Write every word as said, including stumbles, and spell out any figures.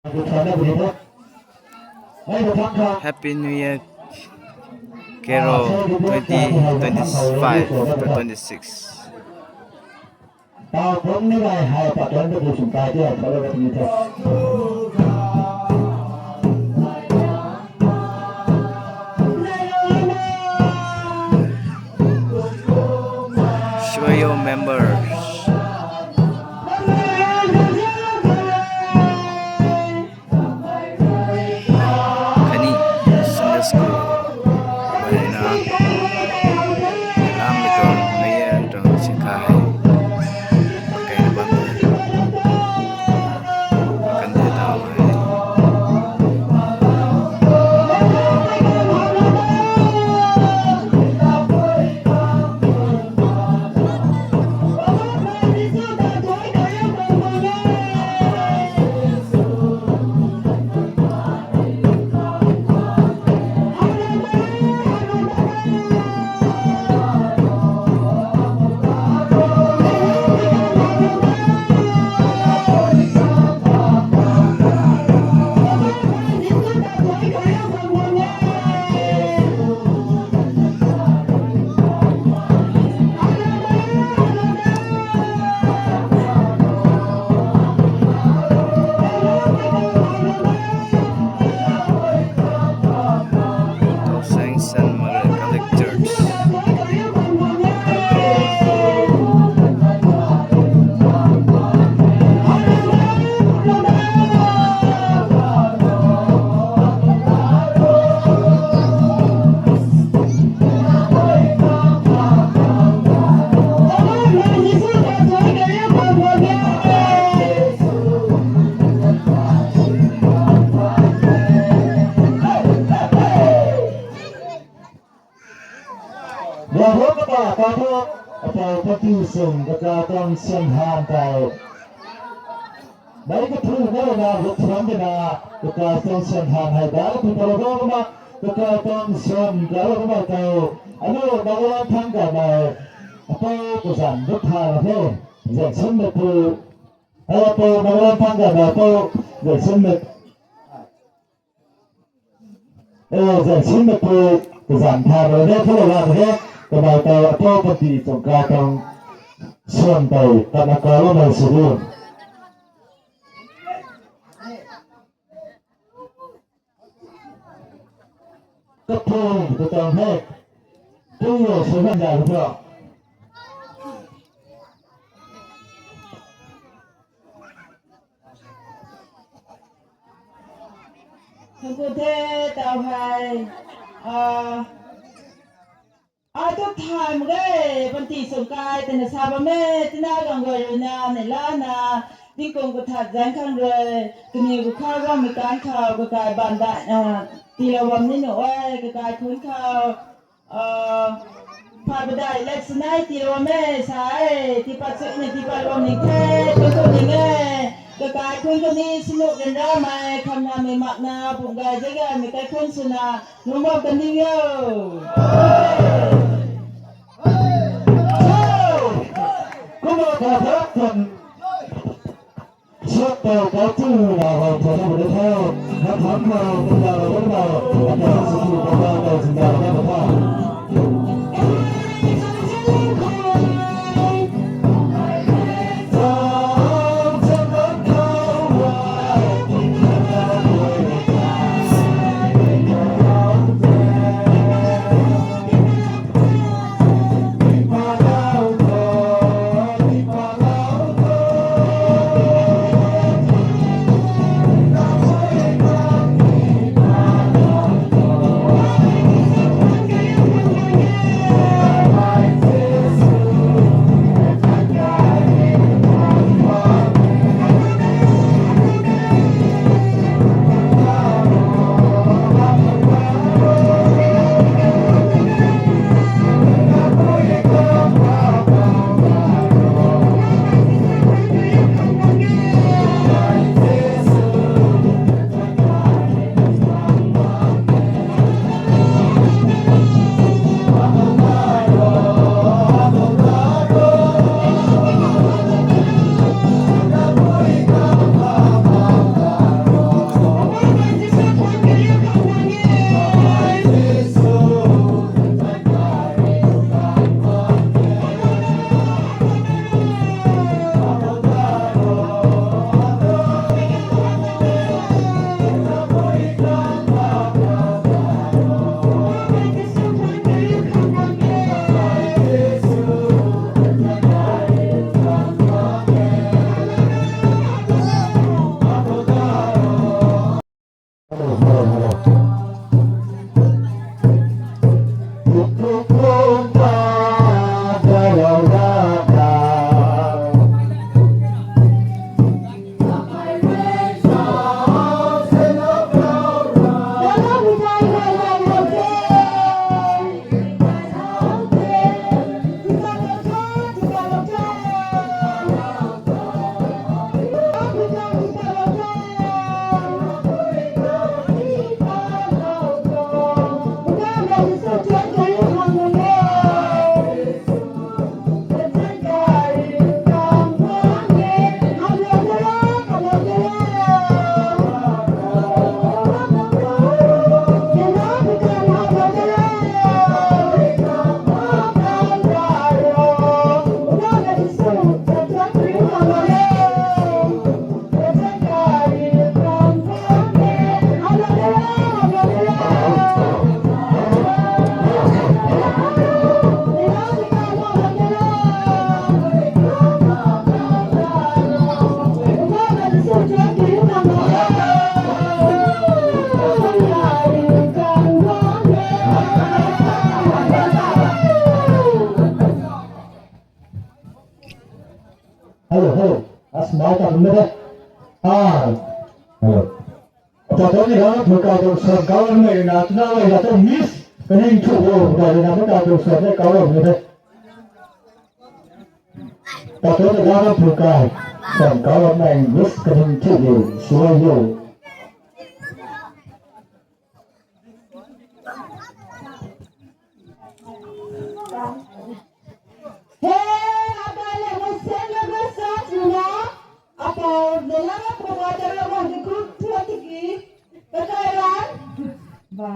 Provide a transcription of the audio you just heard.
Happy New Year, Carol, twenty twenty-five to twenty-six. Show your members. Khatni Sunday school. Mei na, lam mei tuang, mei tuang singkha hei. Kei na bam de. Kan de tau hei. Tousang Saint Margaret Catholic Church. Ravguangc kata katuang, apou pati sung kata tuang syan han tei. Mei kathu na na, ruk thuan de na, kata tuang syan han hei da, pi pala da na, kata tuang syan kala na tei. Anu, Nagaland thang ka na, apou kazan ruk tha na the, zan syan na pu. Hei apou Nagaland thang ka na apou, zan syan na. Eh, zan syan na pu, kazan tha na the, thula la the, kamei tei apou pati sung kata tuang syan tei, kana kala na suru. Kathum katang hei. Tui yo sw han da tho. Thank you the, tau hei. Ah, ai tu thay mak ge, panty sung kai, tina sa bam e, tina gang gay rui na, nei la na, tingkung kathat zan khang rui, kaniw kakhou bammei kan khou, kakai ban dai, ah, tiilou bam ni nu e, kakai khun khou, ah, pha padai lek sanai tiilou bam e, sa e, tiipat sui ni, tiipat bam ni the, tu tu ni nge, kakai khun khou ni, sinu rin ra mei, kham na mei mak na, pum gay zai gay mei kai khun swna, Nungbam kan ding yo. Kumna kha thak kan. Siap tau kau tu na hau thau na bade thau. Na tham na, na da na, na da. Ata sa tu na da na, na da na, na da. Ata tho ni ha phu kai tuang sam kau lam mei na tuna lei na tu miss kaning thu o kai na phu kai tuang sam ne kau lam ni the. Ata tho ni ha phu kai sam kau lam mei miss kaning thu o suai o. He, akai le mo sen le mo sa chuna. Apou de la na puma ta ra mo de ku thua tiki. Kakai ran. Ba.